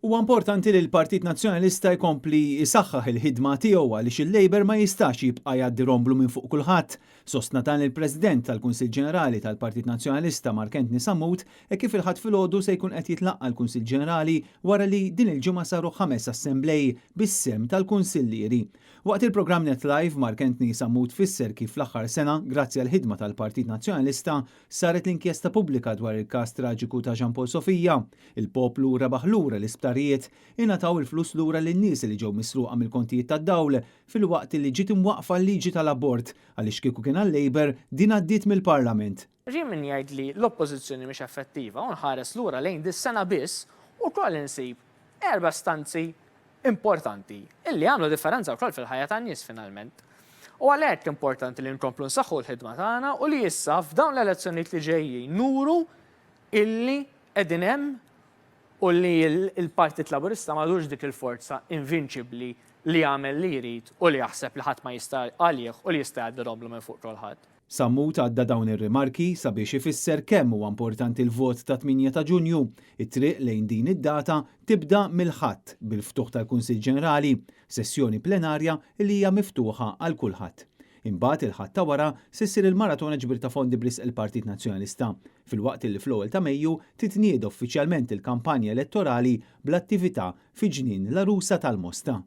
Huwa importanti li l-Partit Nazzjonalista jkompli jsaħħaħ il-ħidma tiegħu għaliex il-Labour ma jistax jibqa' jgħaddi romblu minn fuq kulħadd. Sostna dan il-President tal-Kunsill Ġenerali tal-Partit Nazzjonalista Mark Anthony Sammut hekk kif il-Ħadd filgħodu se jkun qed jitlaqqa' l-Kunsill Ġenerali wara li din il-ġimgħa saru ħames assembleji bis-sehem tal-kunsillieri. Waqt il-programm Net Live, Mark Anthony Sammut fisser kif fl-aħħar sena, grazzi għall-ħidma tal-Partit Nazzjonalista, Saret l-inkjesta pubblika dwar il-każ traġiku ta' Jean Paul Sofia. Il-poplu rebaħ lura l-isptarijiet, ingħataw il-flus lura lin-nies li ġew misruqa mill-kontijiet tad-dawl, filwaqt li ġiet imwaqqfa l-liġi tal-abort, għaliex kieku kien għal-Labour din għaddiet mill-Parlament. Jien min jgħid li l-Oppożizzjoni mhix effettiva u nħares lura lejn dis-sena biss ukoll insib erba' stanzi importanti illi jagħmlu differenza wkoll fil-ħajja tan-nies finalment. U għalhekk importanti li nkomplu nsaħħu l-ħidma tagħna u li issa f'dawn l-elezzjonijiet li ġejjin nuru illi qegħdin hemm u li l-Partit Laburista m'għadux dik il-forza invinċibbli li jagħmel li jrid u li jaħseb li ħadd ma jista' għalih u li jista' jgħaddi romblu minn fuq kulħadd. Sammut għadda dawn ir-rimarki sabiex ifisser kemm huwa importanti l-vot tat-8 ta' Ġunju. It-triq lejn din id-data tibda mill-Ħadd bil-ftuħ tal-Kunsill Ġenerali, sessjoni plenarja li hija miftuħa għal kulħadd. Imbagħad il-Ħadd ta' wara se ssir il-maratona ġbir ta' fondi b'risq il-Partit Nazzjonalista, filwaqt li fl-ewwel ta' Mejju titnieda uffiċjalment il-kampanja elettorali bl-attività fi Ġnien l-Għarusa tal-Mosta.